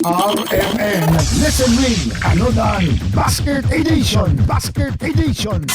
RMN Listen Ring Anodan Basket Edition. Basket Edition.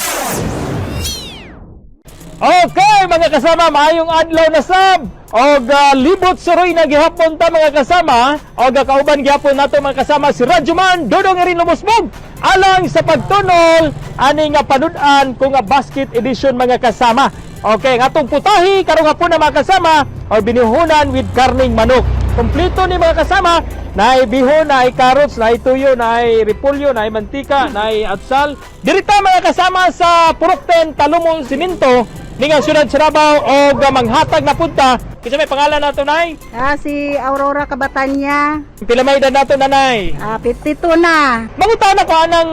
Okay, mga kasama, maayong adlaw na sab. Og libot suroy na gihapon ta, mga kasama. Og kauban gihapon nato, mga kasama, si Radyoman Dodong Erin Lumusbog alang sa pagtunol ani nga panud-an ko nga basket edition, mga kasama. Okay, ang atong putahi karong hapon na, mga kasama, or binuhunan with karning manok. Kompleto ni, mga kasama, naay bihon, naay carrots, naay tuyo, naay repolyo, naay mantika, naay atsal. Dirita, mga kasama, sa Purok 10, Talumong Siminto, ningang siyudad sa Davao og manghatag na punta. Kinsa may pangalan nato, nay? Si Aurora Cabatanya. Pila may edad nato, nanay? 52 na. Mangutana ko anang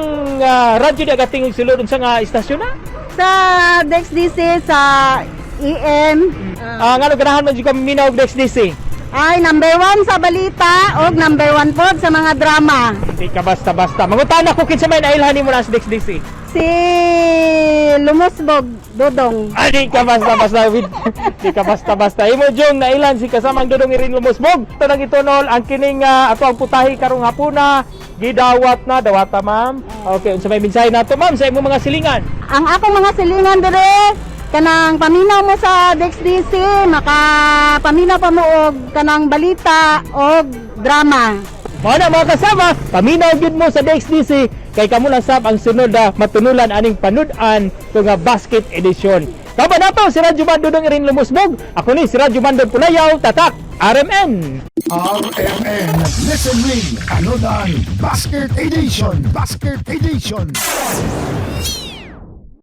radyo di agating sulod unsa nga istasyon na? Sa DexDC, sa EM. Ngano ganahan man jud ka minaw og DXDC? Ay, number 1 sa balita o number 1 po sa mga drama. Di ka basta-basta. Mangutana ko, kinsa may nailhan nimo na sa DXDC? Si Lumusbog, Dodong. Ah, di ka basta-basta. Di ka basta-basta. Imo jung nailan si kasamang Dodong Irin Lumusbog. Ito nang itunol ang kining ato ang putahi karong hapuna. Gidawat na, dawata, ma'am. Okay, unsa may mensahe nato, ma'am, sa imong mga silingan? Ang akong mga silingan dire, kanang paminaw mo sa DexDC, makapaminaw pa mo og kanang balita og drama. Mao na, mga kasama, paminaw gyud mo sa DXDC kay kamo lang sab ang sunod na matunulan aning panud-an ko nga basket edition. Kaba nato si Radyo Man Dodong Irin Lumusbog. Ako ni si Radyo Man Dodong Pulayaw, Tatak RMN. RMN Listen Ring Anodan Basket Edition. Basket Edition.